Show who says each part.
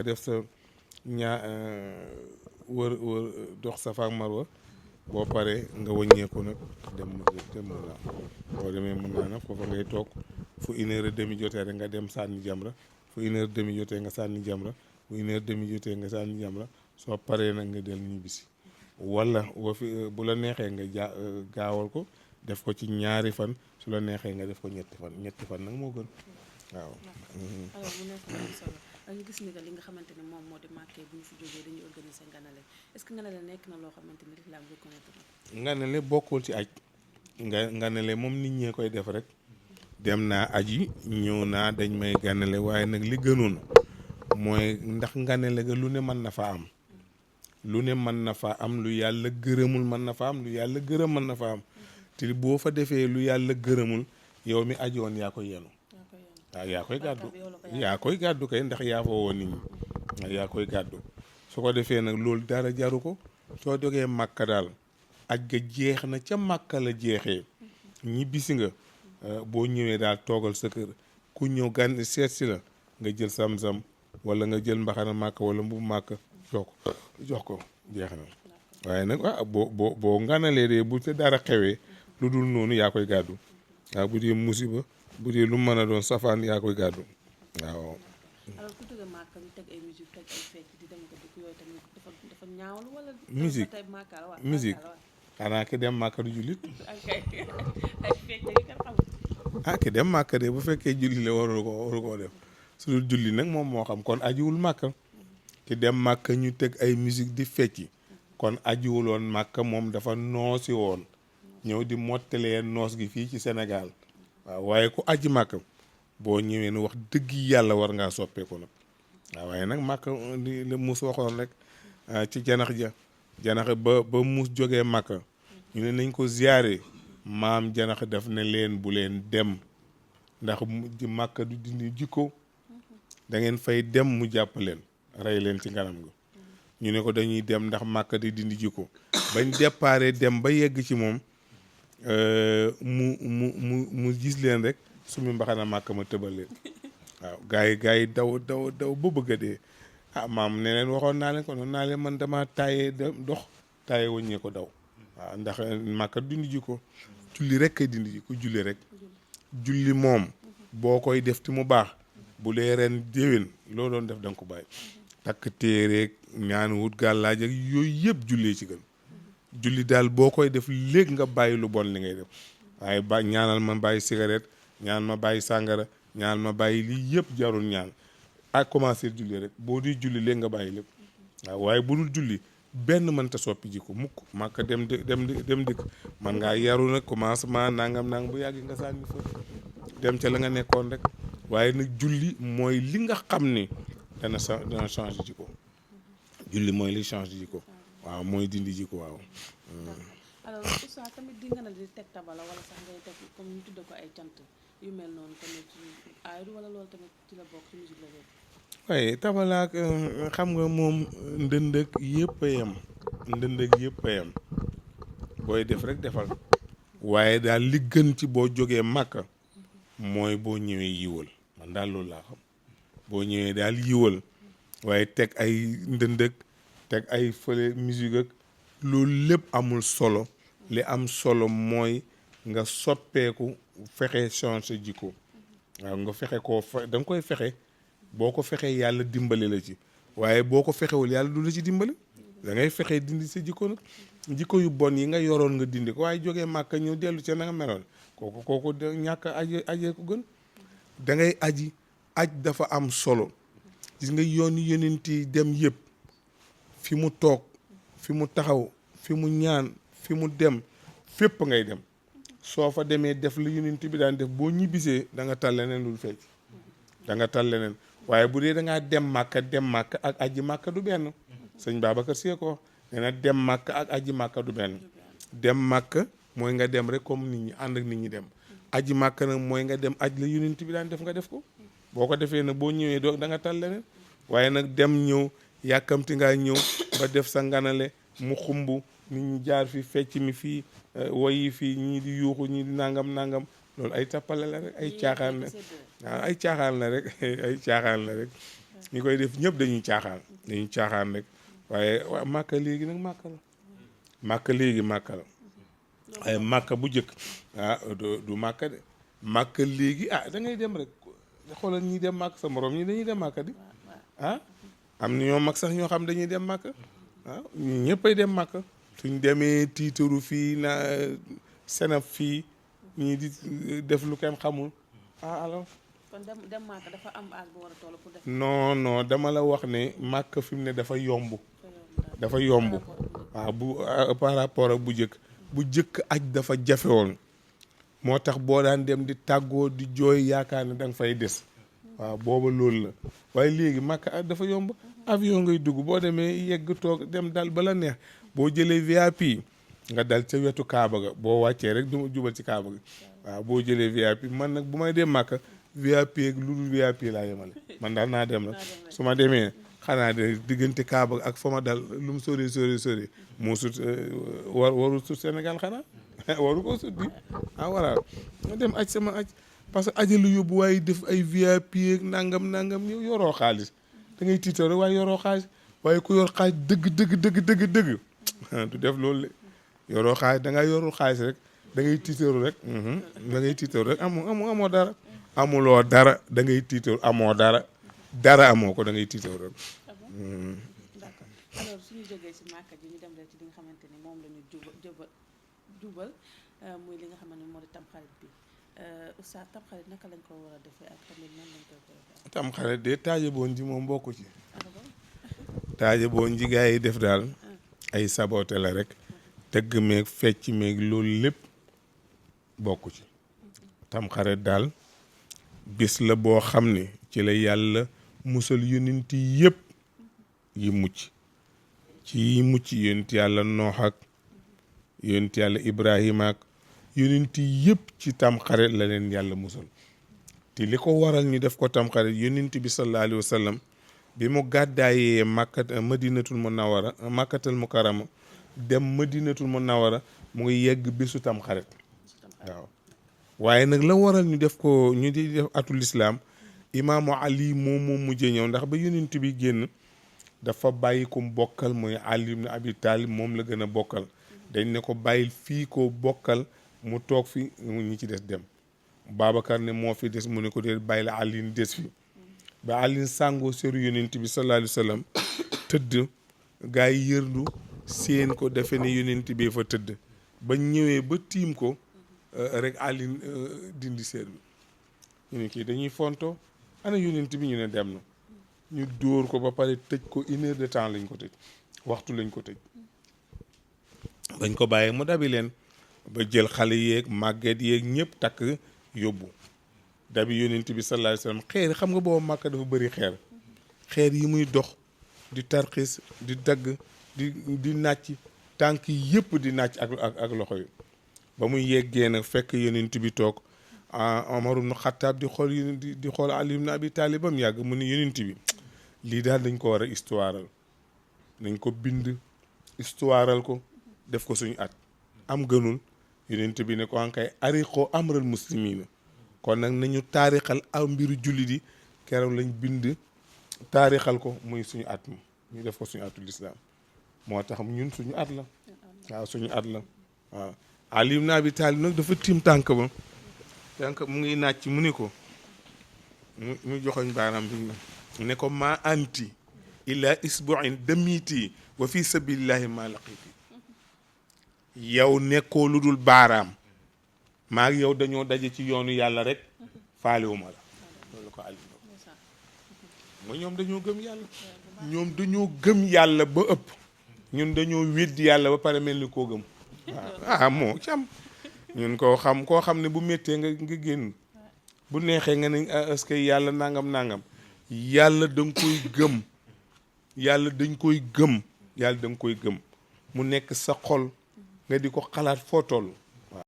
Speaker 1: nga def sa ñaa wër dox Safa ak Marwa boo paree nga wëññeeku nag dem mun naa boo demee mun naa nag foofa ngay toog fu 1h30 jotee rek nga dem sànni jamra fu 1h30 jotee nga sànni jamra fu 1h30 jotee nga sànni jamra soo paree nag nga dellu ñibbisi wala bu la neexee nga gaawal ko def ko ci ñaari fan su la neexee nga def ko ñetti fan nag moo gën waaw.
Speaker 2: alors mu nekk lu solo ñu gis ni que li nga xamante ne moom moo di Màkka bu ñu fi jógee dañuy organiser nganale est-ce que nganale nekk na loo xamante ni l'islam reconnaître na.
Speaker 1: nganale bokkul ci aj nganale moom nit ñee koy def rek dem naa aji ñëw naa dañ may ganale waaye nag li gënoon mooy ndax nganale ga lu ne mën na fa am lu ne mën na fa am lu yàlla gërëmul mën na fa am lu yàlla gërëm mën na fa am te boo fa defee lu yàlla gërëmul yow mi ajoon yaa koy yenu waaw yaa koy gàddu kay ndax yaa fa woo nit ñi yaa koy gàddu su ko defee nag loolu dara jaru ko soo jógee màkka daal aj ga jeex na ca màkka la jeexee ñibbisi nga boo ñëwee daal toogal sa kër ku ñëw gan seet si la nga jël sam-sam wala nga jël mbaxana màkka wala mbubu màkka jox ko jeex na waaye nag boo nganalee de bu te dara xewee lu dul noonu yaa koy gàddu waaw bu dee musiba bu dee lu mën a doon safaan yaa koy gàddu waaw.
Speaker 2: alors ku jóge Màkka ñu teg ay musique teg ay fecc di dem ko dëkk yooyu tamit dafa ñaawlu wala.
Speaker 1: musique xanaa ki dem Màkka du jullit.
Speaker 2: ay fecc yi kan xamul.
Speaker 1: ki dem Màkka de bu fekkee julli la waru koo def su dul julli nag moom moo xam kon ajiwul Màkka ki dem Màkka ñu teg ay musique di fecci kon ajiwuloon Màkka moom dafa noosi woon ñëw di mottalee noos gi fii ci Sénégal waaw waaye ku aji Màkka boo ñëwee ne wax dëgg yàlla war ngaa soppeeku nag waaw waaye nag Màkka li la muus waxoon rek ci janax ba muus jógee Màkka ñu ne nañ ko ziyaare maam janax def ne leen bu leen dem ndax Màkka du dindi jikko da ngeen fay dem mu jàpp leen rey leen ci nganam ga ñu ne ko dañuy dem ndax Màkka di dindi jikko bañ déparé dem ba yegg ci moom mu gis leen rek sumi mbaxana Màkka ma tëbal leen waaw gaa yi daw ba bëgg a dee maam ne leen waxoon naa leen ko noonu naa leen man dama taayee dox taayee wëññee ko daw waaw ndax Màkka dindi jikko julli rek kay dindi jikko julli rek julli moom boo koy def ti mu baax bu dee ren déwén loo doon def da nga ko bàyyi takk téereeg ñaan wut gàllaaj ak yooyu yëpp jullee ci gën julli daal boo koy def léegi nga bàyyi lu bon li ngay def waaye ñaanal ma bàyyi cigarette ñaan ma bàyyi sàngara ñaan ma bàyyi lii yëpp jarul ñaan ak commencé julli rek boo di julli léegi nga bàyyi lépp waaw waaye bu dul julli benn mënta soppi jikko mukk Màkka dem dikk man ngaa yaru nag commencement nangam bu yàgg nga sànni fa dem ca la nga nekkoon rek waaye nag julli mooy li nga xam ni dana changer jikko julli mooy li changer jikko waaw mooy dindi jikko waaw.
Speaker 2: alors oustaz tamit di nga ne di teg tabala wala sax ngay teg comme ñu tudde ko ay cant yu mel noonu tamit aaydu wala loolu tamit ci la bokk ci musique la bokk.
Speaker 1: waaye tabalaak xam nga moom ndëndëg yëpp a yem booy def rek defal waaye daal li gën ci boo jógee Màkka mooy boo ñëwee yiwal man daal loolu laa xam boo ñëwee daal yiwal waaye teg ay ndëndëg teg ay fële musique ak loolu lépp amul solo li am solo mooy nga soppeeku fexe changer jikko waaw nga fexe da nga koy fexe boo ko fexee yàlla dimbali la ci waaye boo ko fexewul yàlla du la ci dimbali da ngay fexe dindi sa jikko nag jikko yu bon yi nga yoroon nga dindi ko waaye jógee Màkka ñëw dellu ca na nga meloon kooku ñàkk ajee ko gën da ngay aj dafa am solo gis nga yooni yonent yi dem yëpp fi mu toog fi mu taxaw fi mu ñaan fi mu dem fépp ngay dem soo fa demee def lu yonent bi daan def boo ñibbisee da nga tal leneen lu fecc da nga tal leneen waaye bu dee da ngaa dem Màkka ak aji Màkka du benn sëñ Babacar Sy ko nee na dem Màkka ak aji Màkka du benn dem Màkka mooy nga dem rek comme nit ñi ànd ak nit ñi dem aji Màkka nag mooy nga dem aj la yonent bi daan def nga def ko boo ko defee nag boo ñëwee da nga tal leneen waaye nag dem ñëw yàkkamti ngaa ñëw ba def sa nganale mu xumb nit ñi jaar fi fecc mi fii woyi fii ñii di yuuxu ñii di nangam loolu ay tappale la rek ay caaxaan la waaw ay caaxaan la rek ay caaxaan la rek ñi koy def ñëpp dañuy caaxaan rek waaye waa màkka léegi nag màkka léegi màkka la waaye màkka bu jëkk du màkka de màkka léegi da ngay dem rek xoolal ñi dem màkk sa morom ñi dañuy dem màkka di am na ñoo mag sax ñoo xam dañuy dem màkka ñu ñëppay dem màkka suñ demee tiitaru fii na senab fii ñii di def lu kenn xamul alors
Speaker 2: kon dem màkka dafa am âge bu war a toll pour def
Speaker 1: non dama la wax ne màkka fi mu ne dafa yomb waaw par rapport ak bu jëkk aj dafa jafe woon moo tax boo daan dem di tàggoo di jooy yaakaar ne da nga fay des waaw booba loolu la waaye léegi màkka dafa yomb avion ngay dugg boo demee yegg toog dem dal bala neex boo jëlee VIP nga dal ca wetu Kaaba ga boo wàccee rek du jubal ci Kaaba ga waaw boo jëlee VIP man nag bu may dem màkka VIP ak lu dul VIP laa yemale man daal naa dem nag su ma demee xanaa de diggante Kaaba ak fa ma dal lu mu sori moo sut warul sut Sénégal xanaa waru ko sut di voilà nga dem aj sama aj parce que ajalu yóbbu waaye def ay VIP ak nangam yow yoroo xaalis da ngay tiitoo rek waaye yoroo xaalis waaye ku yor xaalis dëgg du def loolu le yoroo xaalis da nga yorul xaalis rek da ngay tiitoo rek da ngay tiitoo rek amoo dara amuloo dara da ngay tiitoo amoo dara amoo ko da ngay tiitoo rek
Speaker 2: d'accord alors suñu jógee si màkka ji ñu dem rek ci li nga xamante ni moom la ñu jubal muy li nga xamante ni moo di tamxarit bi oustaz tamxarit naka lañ ko war a defee ak tamit nan lañ koy defee
Speaker 1: tamxarit de taaje boon ji moom bokku ci taaje boon ji gaa yi def daal ay saboté la rek tëgg meeg fecc meeg loolu lépp bokku ci tamxarit daal bis la boo xam ne ci la yàlla musal yonent yëpp yi mucc ci mucc yonent yàlla Noox ak yonent yàlla Ibrahima ak yonent yëpp ci tamxarit la leen yàlla musal te li ko waral ñu def ko tamxarit yonent bi sallallahu alayhi wa sallam bi mu gàddaayee madinatul munawara makkatal mukarrama dem madinatul munawara mu ngi yegg bésu tamxarit waaw waaye nag la waral ñu def ko ñu di def atul islam imaamu Ali moom mujjee ñëw ndax ba yonent bi génn dafa bàyyi ko bokkal mooy Ali ibn Abi Talib moom la gën a bokkal dañ ne ko bàyyil fii ko bokkal mu toog fi ñi ci des dem Babacar ne moo fi des mu ne ko dee bàyyi la Ali des fi ba Ali sàngoo seru yonent bi sallallahu alayhi wa sallam tëdd gaa yi yërndu seen ko defe ne yonent bi fa tëdd ba ñëwee ba tiim ko rek Ali dindi seer bi ñu ne kii dañuy fonto ana yonent bi ñu ne dem na ñu dóor ko ba pare tëj ko 1 heure de temps lañ ko tëj waxtu lañ ko tëj bañ ko bàyyee mu dabi leen ba jël xale yeeg màgget yeeg ñëpp takk yóbbu dabi yonent bi sallallahu alayhi wasallam xeer xam nga boobu Màkka dafa bëri xeer yi muy dox di tarxis di dagg di nàcc tànk yëpp di nàcc ak loxo yi ba muy yeggee nag fekk yonent bi toog Omar ibn Khattab di xool Ali ibn Abi Talib bam yàgg mu ne yonent bi lii daal dañ ko war a histoireal nañ ko bind histoireal ko def ko suñu at am gënul yonent bi ne ko ankay ariqoo amral muslimina kon nag nañu taarixal am mbiru jullit yi keroog lañ bind taarixal ko muy suñu at mi ñu def ko suñu atul islam moo tax ñun suñu at la waaw suñu at la waaw Ali ibn Abi Talib nag dafa tiim tànk ba tànk mu ngi nàcc mu ni ko mu joxoñ baaraam bi ne ko maa anti illa isbu'in damiti wa fi sabilillahi ma laqiti yow nekkoo lu dul baaraam maa ngi yow dañoo daje ci yoonu yàlla rek faalewuma la loolu ko Ali mooy ñoom dañoo gëm yàlla ba ëpp ñun dañoo weddi yàlla ba pare mel ni koo gëm waaw moo cam ñun koo xam ne bu méttee nga génn bu neexee nga ne est-ce que yàlla nangam yàlla da nga koy gëm yàlla da nga koy gëm mu nekk sa xol nga di ko xalaat foo toll